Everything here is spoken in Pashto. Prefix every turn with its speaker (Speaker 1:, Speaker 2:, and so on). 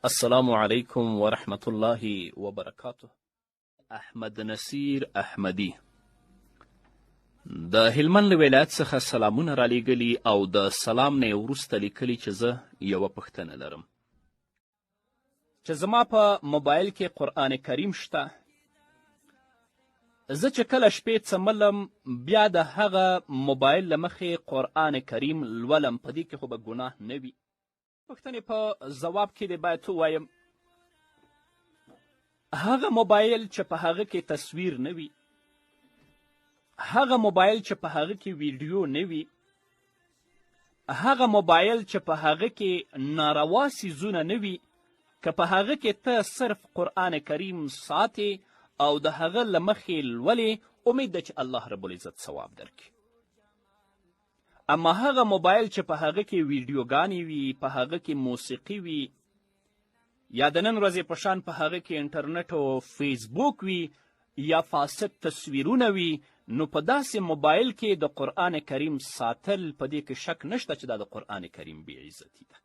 Speaker 1: السلام علیکم ورحمت الله وبرکاته. احمد نصیر احمدي د هلمند له ولایت څخه سلامونه رالیږلي او د سلام نه یې وروسته لیکلي چې زه یوه پوښتنه لرم چې زما په موبایل کې قرآن کریم شته، زه چې کله شپې څملم بیا د هغه موبایل له مخې قرآن کریم لولم، په دې کې خو به ګناه نه وي؟ پوښتنې په ځواب کې دې باید ووایم هغه موبایل چې په هغه کې تصویر نه وي، هغه موبایل چې په هغه کې ویډیو نه وي، هغه موبایل چې په هغه کې ناروا څیزونه نه وي، که په هغه کې ته صرف قرآن کریم ساتې او د هغه له مخې لولې، امید ده چې الله رب العزت ثواب درکړي. اما هغه موبایل چې په هغه کې ویډیوګانې وي، په هغه کې موسیقي وي، یا د نن ورځې په شان په هغه کې انټرنیټ او فیسبوک وي، یا فاسد تصویرونه وي، نو په داسې موبایل کې د قرآن کریم ساتل په دې کې شک نشته چې دا د قرآن کریم بې عزتي ده.